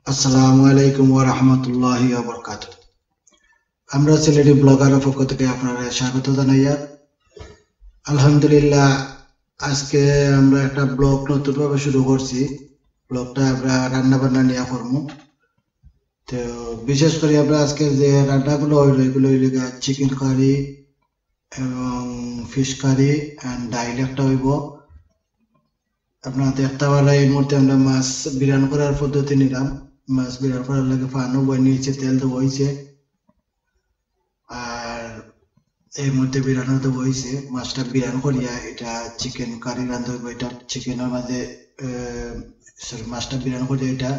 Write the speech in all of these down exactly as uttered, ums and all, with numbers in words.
আসসালামু আলাইকুম ওয়া রাহমাতুল্লাহি ওয়া বারাকাতুহু। আমরা সিলেটি ব্লগারর পক্ষ থেকে আপনারে স্বাগত জানাইয়ার। আলহামদুলিল্লাহ, আজকে আমরা একটা ব্লগ নতুনভাবে শুরু করছি। ব্লগটা আমরা রান্না বান্না নিয়া করমু। তো বিশেষ করি আমরা আজকে যে রান্নাগুলো অইলো, এগুলো অইলো গিয়া চিকেন কারি এবং ফিশ কারি and ডাইল একটা অইবো। আপনারা দেখতা পাররা এই মুহূর্তে আমরা মাছ বিরান করার পদ্ধতি নিলাম। মাছ বিরান করার লাগি পানও বইয়া নিছে, তেল দেওয়া অইছে। আর এই মুহূর্তে বিরানও দেওয়া অইছে। মাছটা বিরান করিয়া এটা চিকেন কারি রান্ধা অইবো। এটা চিকেনর মাঝে, আহ, সরি, মাছটা বিরান করিয়া এটা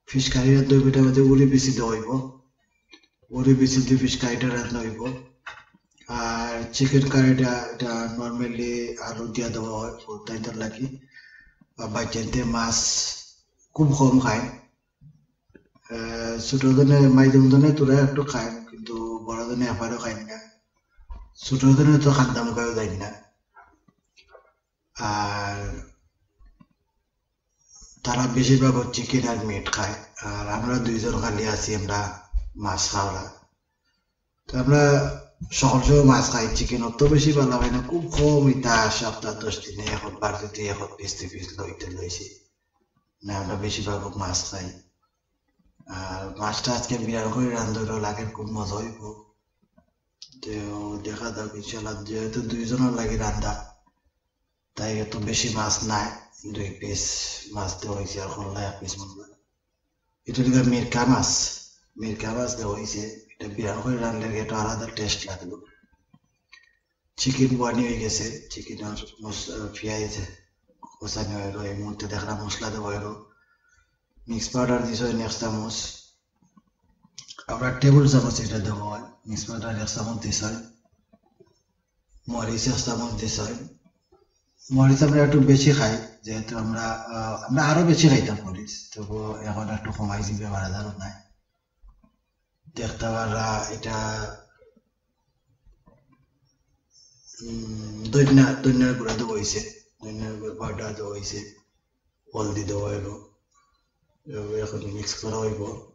ফিশ কারি রান্ধা অইবো। এটার মাঝে উরি বিচি দেওয়া অইবো, উরি বিচি দি ফিশ কারিটা রান্ধা অইবো। আর চিকেন কারিটা এটা normally আলু দিয়া দেওয়া অয়, ফুলতাইন্তর লাগি। বা বাচ্চাইন্তে মাছ খুব কম খায়। আহ, ছোট জনে, মাইজনে তোরা একটু খায়, কিন্তু বড় জনে এবারও খায় না। ছোট জনে তো খান্দা মুখায়ও যায় না। আর তারা বেশিরভাগ চিকেন আর মিট খায়, আর আমরা দুইজন খালি আছি, আমরা মাছ খাওয়ারা। তো আমরা সকল সময় মাছ খাই, চিকেন অত বেশি ভালা পাই না, খুব কম, ইতা সপ্তাহ দশ দিনে একবার যদি এক পিস দুই পিস লইতে লইছি, না আমরা বেশিরভাগ মাছ খাই। আর মাছটা আজকে বিরান করি রান্ধা অইলো, লাগে খুব মজা অইবো। তো দেখা যাক ইনশাল্লাহ, যেহেতু দুইজনর লাগি রান্ধা, তাই এত বেশি মাছ নাই, দুই পিস মাছ দেওয়া অইছে, আর করলা এক পিস মনে হয়। এটা অইলো মিরকা মাছ, মিরকা মাছ দেওয়া অইছে। এটা বিরান করি রান্ধলে একটা আলাদা টেস্ট লাগবো। চিকেন বওয়ানি অই গেছে, চিকেন আর মস-, আহ, পিয়াইজ কষানি অইলো। এই মুহূর্তে দেখরা মশলা দেওয়া অইলো, মিক্স পাউডার দিছে অইন এক চামচ, আমরা টেবিল চামচ এটা দেওয়া অয়, মিক্স পাউডার এক চামচ দিছে অইন, মরিচ এক চামচ দিছে অইন। মরিচ আমরা একটু বেশি খাই, যেহেতু আমরা, আহ, আমরা আরো বেশি খাইতাম মরিচ, তবু এখন একটু কমাইছি, বেমার আজারও নাই। দেখতা পাররা এটা, উম, ধনিয়া, ধনিয়ার গুঁড়া দেওয়া অইছে, ধনিয়ার গুঁড়া পাউডার দেওয়া অইছে, হলদি দেওয়া অইলো। এভাবে এখন মিক্স করা অইবো।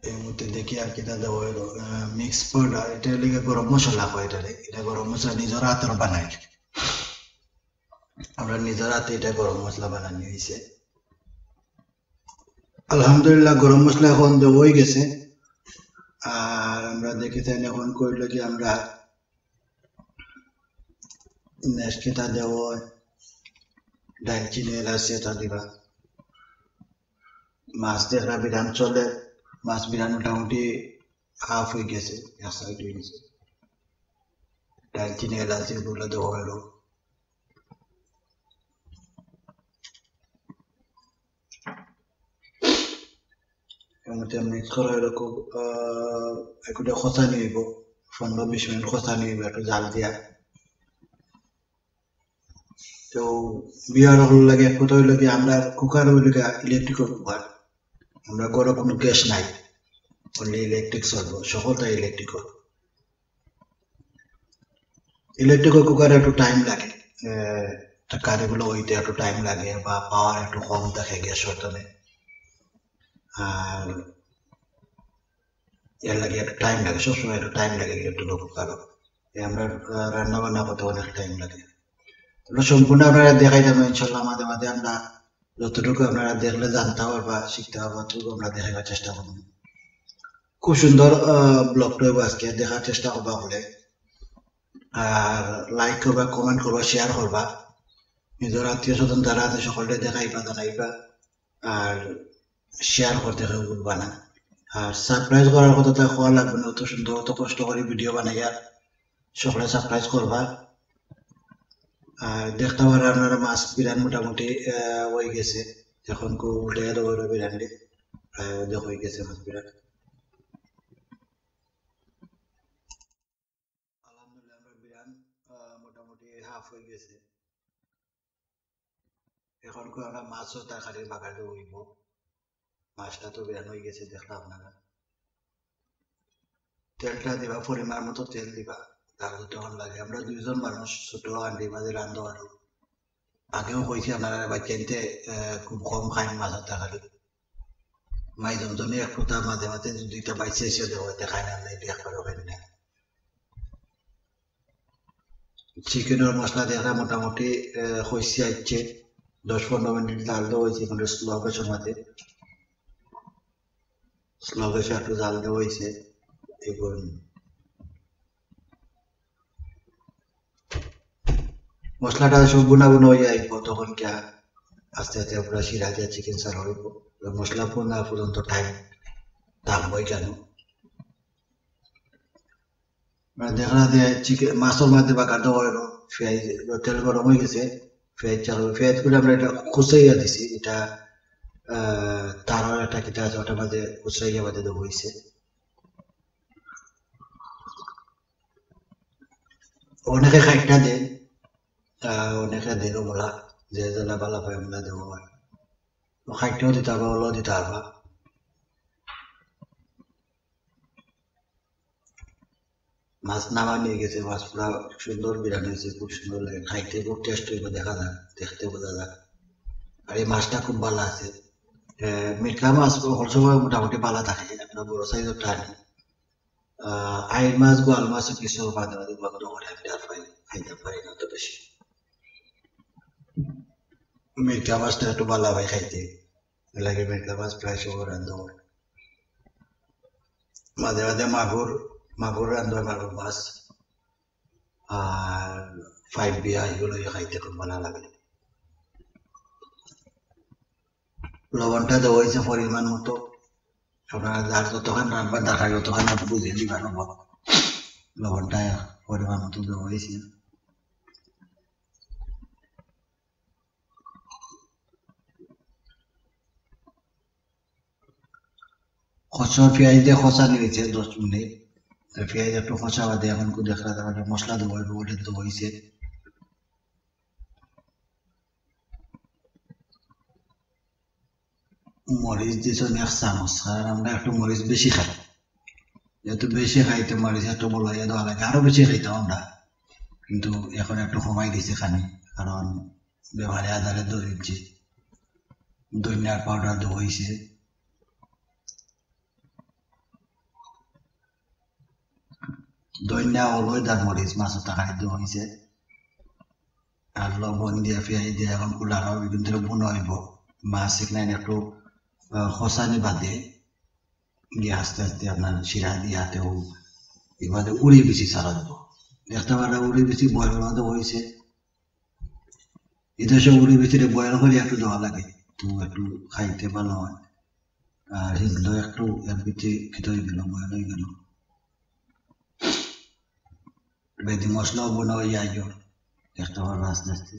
এই মুহূর্তে দেখি আর কিতা দেওয়া অইলো। আহ, মিক্স পাউডার, এটা অইলো গিয়া গরম মশলা কয় এটারে। এটা গরম মশলা নিজর আতর বানাই। আমরা নিজর আতে এটা গরম মশলা বানানি অইছে। আলহামদুলিল্লাহ, গরম মশলা এখন দেওয়া অই গেছে। আর আমরা দেখি তাইলে এখন কইলো কি আমরা নেক্সট কিতা দেওয়া অয়, দারচিনি, এলাচ এটা দিবা। মাছ দেখরা বিরান চলে, মাছ বিরান মোটামুটি হাফ অই গেছে, এক সাইড অই গেছে। দারচিনি, এলাচ এগুলা দেওয়া অইলো। এর মধ্যে মিক্স করা অইলো খুব, আহ, একটু কষানি অইবো, পনেরো বিশ মিনিট কষানি অইবো একটু জাল দিয়া। তো বিয়ার হল লাগে এক কথা অইলো কি, আমরা কুকার অইলো গিয়া ইলেকট্রিক্যাল কুকার, আমরা ঘরো কোনো গ্যাস নাই, অনলি ইলেকট্রিক চলবো, সকলটা ইলেকট্রিক্যাল। ইলেকট্রিক্যাল কুকারে একটু টাইম লাগে, আহ, তা কারিগুলো অইতে একটু টাইম লাগে বা পাওয়ার একটু কম থাকে গ্যাসর তনে। আর এর লাগি একটু টাইম লাগে, সবসময় একটু টাইম লাগে ইলেকট্রিক্যাল কুকারও। এই আমরা, আহ, রান্না বান্না করতে অনেক টাইম লাগে। আমরা সম্পূর্ণ আপনারারে দেখাইতাম ইনশাল্লাহ, মাঝে মাঝে আমরা যতটুকু আপনারা দেখলে জানতা পারবা, শিখতা পারবা, অতটুকু আমরা দেখাইবার চেষ্টা করমু। খুব সুন্দর, আহ, ব্লগটা অইবো আজকে, দেখার চেষ্টা করবা হকলে। আর লাইক করবা, কমেন্ট করবা, শেয়ার করবা, নিজর আত্মীয় স্বজন যারা আছে সকলরে দেখাইবা, জানাইবা। আর শেয়ার করতে কেউ ভুলবা না। আর সারপ্রাইজ করার কথা তো কওয়া লাগবো না, অত সুন্দর, অত কষ্ট করি ভিডিও বানাইয়ার সকলে সারপ্রাইজ করবা। আর দেখতা পাররা আপনারা মাছ বিরান মোটামুটি, আহ, অই গেছে, এখন কো উল্টাইয়া দেওয়া অইলো বিরানটি, প্রায় অর্ধেক অই গেছে মাছ বিরান। আলহামদুলিল্লাহ, আমরা বিরান, আহ, মোটামুটি হাফ অই গেছে। এখন কো আমরা মাছও তরকারির বাগার দেওয়া অইবো। মাছটা তো বিরান অই গেছে, দেখলা আপনারা। তেলটা দিবা, পরিমাণ মতো তেল দিবা, যার যতখান লাগে। আমরা দুইজন মানুষ, ছোট হান্ডির মাঝে রান্ধা অইলো। আগেও কইছি আপনারা, বাচ্চাইন্তে, আহ, খুব কম খাইন মাছর তরকারি। মাই জমজমে একটু তার মাঝে মাঝে দুইটা বাইচে এসে দেওয়া, এটা খাইন না, এটা একবারও খাইন না। চিকেনর মশলা দেখরা মোটামুটি, আহ, কইছি আইছে, দশ পনেরো মিনিট জাল দেওয়া হয়েছে, মানে স্লো গ্যাসর মাঝে, স্লো গ্যাসে একটু জাল দেওয়া হয়েছে। এখন মশলাটা সব গুনা গুনা হয়ে আইব, তখন কিয়া আস্তে আস্তে পুরা শিরা দিয়া চিকেন সারা হইব। তো মশলা গুনা পর্যন্ত টাইম থাকবই কেন? মানে দেখরা যে চিকেন, মাছর মাঝে বাগার দেওয়া হইল, পেঁয়াজ, তেল গরম হয়ে গেছে, পেঁয়াজ চাল, পেঁয়াজ করে আমরা এটা খুচাইয়া দিছি, এটা, আহ, তারর একটা কিতা আছে, ওটার মাঝে খুচাইয়া বাদে দেওয়া হয়েছে। অনেকে খাইটটা দেন, আহ, অনেকে দেন ওগুলা, যে যেলা বালা পায় ওগুলা দেওয়া হয়। তো খাইটটাও দিতে হবে, ওগুলাও দিতে হবে। মাছ নামা নিয়ে গেছে, মাছ পুরা সুন্দর বিরানি হয়েছে, খুব সুন্দর লাগে খাইতে, খুব টেস্ট হইব, দেখা যাক, দেখতে বোঝা যাক। আর এই মাছটা খুব ভালো আছে। আহ, মিরকা মাছ হল সময় মোটামুটি ভালো থাকে, আমরা বড় সাইজের টানি। আহ, আইড় মাছ, গোয়াল মাছ কিছু মাঝে মাঝে বন্ধ করে আমি ডাল পাই, খাইতে পারি না তো বেশি। মিরকা মাছটা একটু ভালো হয় খাইতে, এর লাগে মিরকা মাছ প্রায় সময় রান্ধা হয়। মাঝে মাঝে মাগুর, মাগুর রান্ধা হয়, মাগুর মাছ, আর ফাইভ বিয়া, এগুলো খাইতে খুব ভালো লাগে। লবণটা দেওয়া হয়েছে পরিমাণ মতো, আপনারা যার যতখান রাখবেন, তার খাই ততখান আপনি বুঝে দিবেন লবণ। লবণটা পরিমাণ মতো দেওয়া হয়েছে। কচুর পেঁয়াজ দিয়ে কষানি হয়েছে দশ মিনিট। তো পেঁয়াজ একটু কষা বাদে এখন কু দেখরা তারপরে মশলা দেওয়া হইব, ওটা দেওয়া হয়েছে। মরিচ দিছইন এক চামচ, কারণ আমরা একটু মরিচ বেশি খাই, যেহেতু বেশি খাইতে মরিচ একটু বলাইয়া দেওয়া লাগে, আরো বেশি খাইতাম আমরা, কিন্তু এখন একটু কমাই দিছি খানি, কারণ বেমারে আজারে ধরিছে। ধনিয়ার পাউডার দেওয়া হয়েছে, ধনিয়া, হলুদ আর মরিচ মাছর তরকারি দেওয়া হয়েছে। আর লবণ দিয়া, পেঁয়াজ দিয়া এখন কুলার হবে, কিন্তু বুনা হইব। মাছ এখানে একটু, আহ, খসানি বাদে গিয়া আস্তে আস্তে আপনার শিরা দিয়া হাতে হোক, এবারে উড়ি বেশি ছাড়া দেবো। দেখতে পারা উড়ি বেশি বয়ল হইতে হয়েছে। এটা সব উড়ি বেশি বয়ল করে একটু দেওয়া লাগে, তো একটু খাইতে ভালো হয়। আর হিজলো একটু এর ভিতরে খেতে হয়ে গেল, বয়ল হয়ে গেল। বেদি মশলাও বোনা হয়ে আইও, দেখতে পারবো আস্তে আস্তে।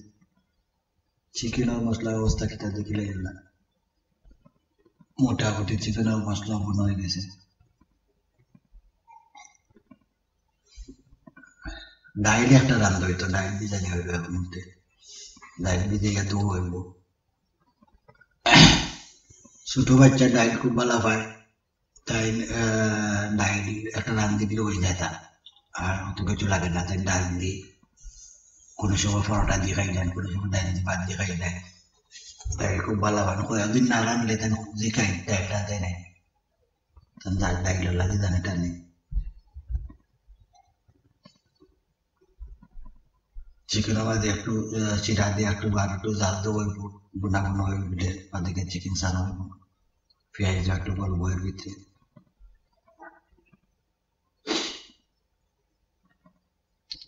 চিকেনর মশলার অবস্থা কিতা দেখিলে গেল না, মোটামুটি চিকেনর মশলা বোনা হয়ে গেছে। ডাইল একটা রান্ধা হইতো, ডাইল ভিজানি হইবে এখন মধ্যে, ডাইল ভিজাইয়া দো হইব। ছোট বাচ্চা ডাইল খুব ভালো পায়, তাই, আহ, ডাইল একটা রান্ধি দিলে হয়ে যায় তার, আর অত কিছু লাগে না। তাই ডাইল দি কোনো সময় পরোটা দিয়ে খাই নেন, কোনো সময় ডাইল দি ভাত দিয়ে খাই নেন। ডাইল খুব ভালো পায়, কয়েকদিন না রান্ধলে তাই খুঁজি খাই, ডাইল রান্ধে নাই। তাই ডাইল, ডাইল লাগে জানে টানে। চিকেন আবার দিয়ে একটু, আহ, চিরা দিয়ে একটু বার একটু জাল দেবো, একটু গুনা গুনা হয়ে উঠে, ওদিকে চিকেন সারা হইব, পেঁয়াজ একটু গলবো এর ভিতরে।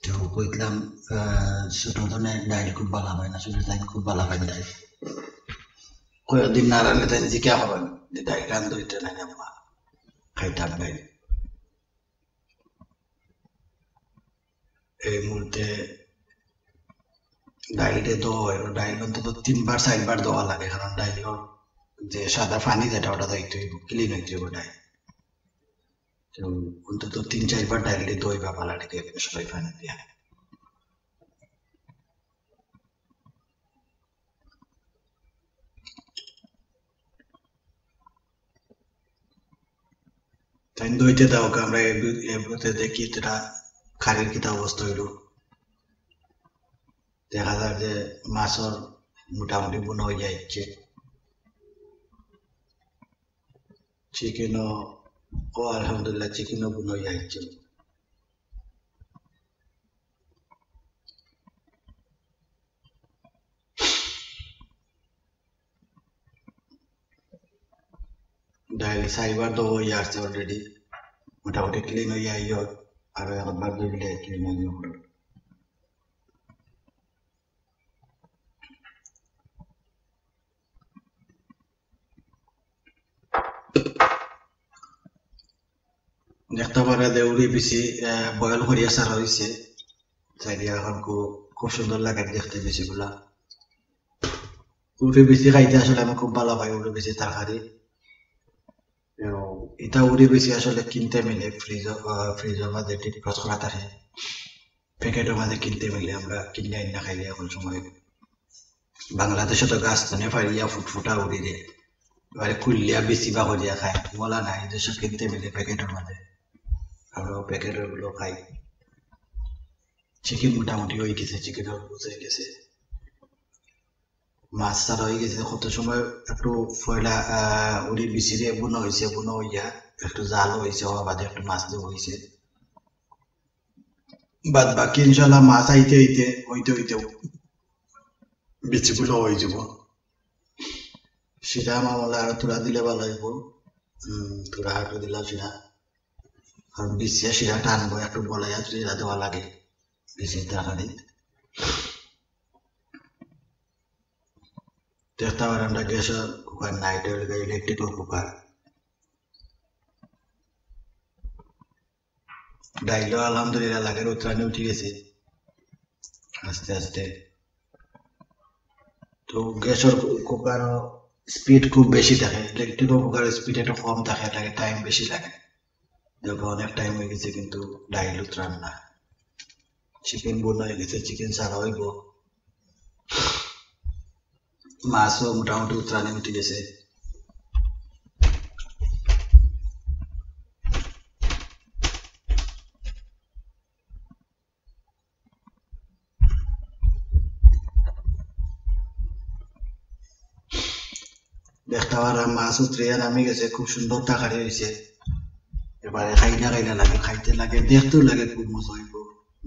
তো কইলাম, আহ, ছোট ধরনের ডাইল খুব ভালো হয় না, ছোট ডাইল খুব ভালো হয় ডাইল। কয়েকদিন না রাখলে তাই জিজ্ঞা হবেন যে ডাইল রান্ধ হইতে নাই আম্মা, খাইতাম ডাইল। এই মুহূর্তে ডাইলটা দেওয়া হয়, ডাইল অন্তত তিনবার চারবার দেওয়া লাগে, কারণ ডাইল যে সাদা পানি যেটা ওটা যাইতে হইব, ক্লিন হইতে হইব ডাইল। তো অন্তত তিন চারবার ডাইলটা ধইবা পালাটিকে সবাই পানি দিয়া। তাই দইতে দাও, আমরা এগুলোতে দেখি তারা খারির কিতা অবস্থা হইল। দেখা যায় যে মাছর মোটামুটি বুনা অইয়া আইছে। চিকেনও, ও আলহামদুলিল্লাহ, চিকেনও বুনা অইয়া আইছে। ডাইল চাইরবার ধোয়া অইয়া আছে already, মোটামুটি ক্লিন অইয়া আইও, আরো একবার ধইলে ক্লিন অইয়া আইবো। দেখতা পাররা যে উড়ি বিচি, আহ, বয়েল করিয়া সারা অইছে। চাইলে এখন খুব, খুব সুন্দর লাগে দেখতে বিচিগুলা। উড়ি বিচি খাইতে আসলে আমি খুব ভালা পাই, উড়ি বিচি তরকারি। এবং ইতা উড়ি বিচি আসলে কিনতে মিলে, ফ্রিজ, আহ, ফ্রিজর মাঝে ডিফ্রস্ট করা থাকে, প্যাকেটর মাঝে কিনতে মিলে, আমরা কিনিয়া আনিয়া খাইলে এখন সময়। বাংলাদেশো তো গাছ তনে পারিয়া ফুটফুটা উড়িরে, এবারে কুলিয়া বিচি বা করিয়া খায়, মজা নাই, দেশো কিনতে মিলে প্যাকেটর মাঝে, আমরা প্যাকেটর গুলা খাই। চিকেন মোটামুটি অই গেছে, চিকেনও বুঝে গেছে, মাছ সারা অই গেছে। কত সময় একটু পয়লা, আহ, উড়ি বিচিরে বুনা অইছে, বুনা অইয়া একটু জাল অইছে, ওর বাদে একটু মাছ দেওয়া অইছে। বাদ বাকি ইনশাআল্লাহ মাছ আইতে আইতে, অইতে অইতে বিচিগুলা অই যাইবো। শিরা মামলা আরো থুড়া দিলে ভালা অইবো। হুম, থুড়া একটু দিলাম শিরা। কারণ বিচিয়ে শিরা টানবো, একটু বলাইয়া শিরা দেওয়া লাগে। বিচির তরকারি। দেখতা পাররা আমরা গ্যাসর কুকার নাই, ইটা অইলো ইলেকট্রিক্যাল কুকার। ডাইলও আলহামদুলিল্লাহ লাগের উতরানি উঠি গেছে আস্তে আস্তে। তো গ্যাসর কু-, কুকারও স্পিড খুব বেশি থাকে, ইলেকট্রিক্যাল কুকারর স্পিড একটু কম থাকে, লাগে টাইম বেশি লাগে। দেখো অনেক টাইম অই গেছে কিন্তু ডাইল উতরার না। চিকেন বুনা অই গেছে, চিকেন সারা অইবো। মাছও মোটামুটি উতরানি উঠি গেছে। দেখতা পাররা মাছ উতরিয়া নামি গেছে, খুব সুন্দর তরকারি অইছে। এবারে খাইলা খাইলা লাগে, খাইতে লাগে, দেখতেও লাগে খুব মজা অইবো।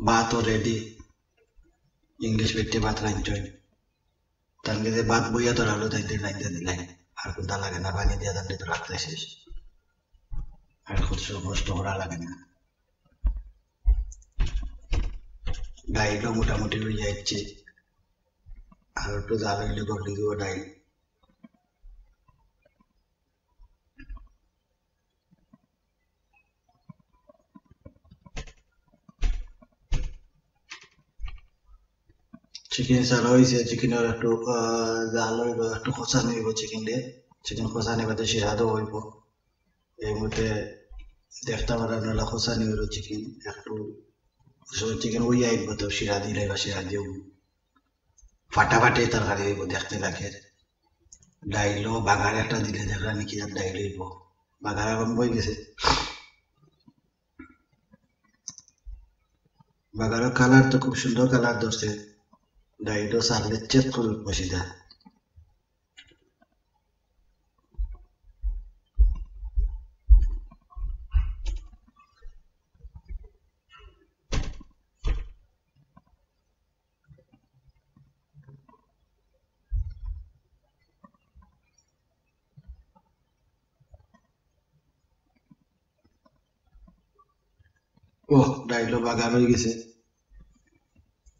ভাতও রেডি, ইংলিশ বেটিয়ে ভাত রানছইন। তান গেছে ভাত বইয়া ধরালো, তাইন রানতে দিলাইন। আর কুন্তা লাগে না, পানি দিয়া তান তো রাখতে শেষ। আর খুব সময় নষ্ট করা লাগে না। ডাইলও মোটামুটি অইয়া আইছে, আর একটু জাল অইলে গলি দিব ডাইল। চিকেন সারা অইছে, চিকেনর একটু, আহ, জাল অইবো, একটু কষানি অইবো চিকেন দিয়া। চিকেন কষানি বাদে শিরা দেওয়া অইবো। এই মুহূর্তে দেখতা পাররা নালা কষানি অইলো চিকেন, একটু চিকেন অইয়া আইবো তো শিরা দিলে বা শিরা দিও। ফাটাফাটি তরকারি অইবো দেখতে লাগে। ডাইলও বাগার একটা দিলে দেখরা নাকি আর ডাইল অইবো। বাগার আরম্ভ অই গেছে। বাগারও কালার তো খুব সুন্দর কালার ধরছে। ডাইলও সারলে চেক করে বসে যায়। ওহ, ডাইলও বাগার অই গেছে।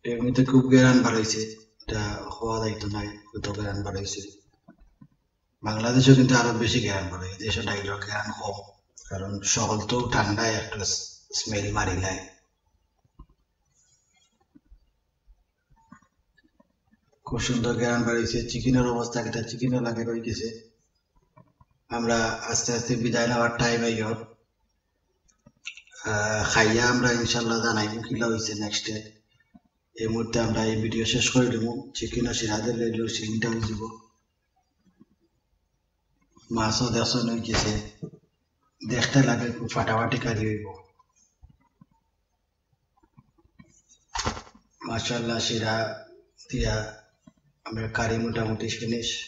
এমনিতে খুব গেরান বাড়াইছে, ইটা কওয়া যাইতো নায়, কত গেরান বাড়াইছে। বাংলাদেশও কিন্তু আরো বেশি গেরান বাড়াইছে, দেশো ডাইলর গেরান কম, কারণ সকল তো ঠান্ডায় একটা স্মেল মারিলায়। খুব সুন্দর গেরান বাড়াইছে। চিকেনর অবস্থা কিতা? চিকেনও লাগের অই গেছে। আমরা আস্তে আস্তে বিদায় নেওয়ার টাইম অই গেল। আহ, খাইয়া আমরা ইনশাল্লাহ জানাইমু কিলা অইছে নেক্সটে। এই মুহূর্তে আমরা এই ভিডিও শেষ করি দিমু। চিকেনও শিরা দিলে সিলিংটা অই যাব। মাছও দেখছইন অই গেছে, দেখতে লাগে খুব ফাটাফাটি কারি অইবো। মাশাআল্লাহ, শিরা দিয়া আমরা কারি মোটামুটি ফিনিশ।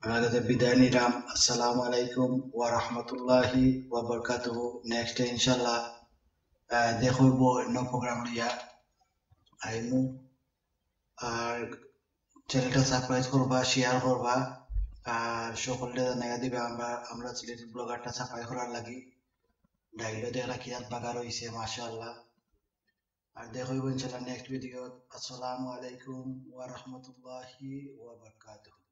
আমরা তাতে বিদায় নিলাম। আসসালামু আলাইকুম ওয়া রাহমাতুল্লাহি ওয়া বারাকাতুহু। নেক্সট ইনশাআল্লাহ, আহ, দেখা অইবো অন্য প্রোগ্রাম লইয়া আইমু। আর চ্যানেলটা সাবস্ক্রাইব করবা, শেয়ার করবা, আর সকলরে জানাইয়া দিবা আমরা, আমরা সিলেটি ব্লগারটা সাবস্ক্রাইব করার লাগি। ডাইলো দেখা কিয়াত বাগার হইছে, মাশাআল্লাহ। আর দেখা অইবো ইনশাআল্লাহ নেক্সট ভিডিও। আসসালামু আলাইকুম ওয়া রাহমাতুল্লাহি ওয়া বারাকাতুহু।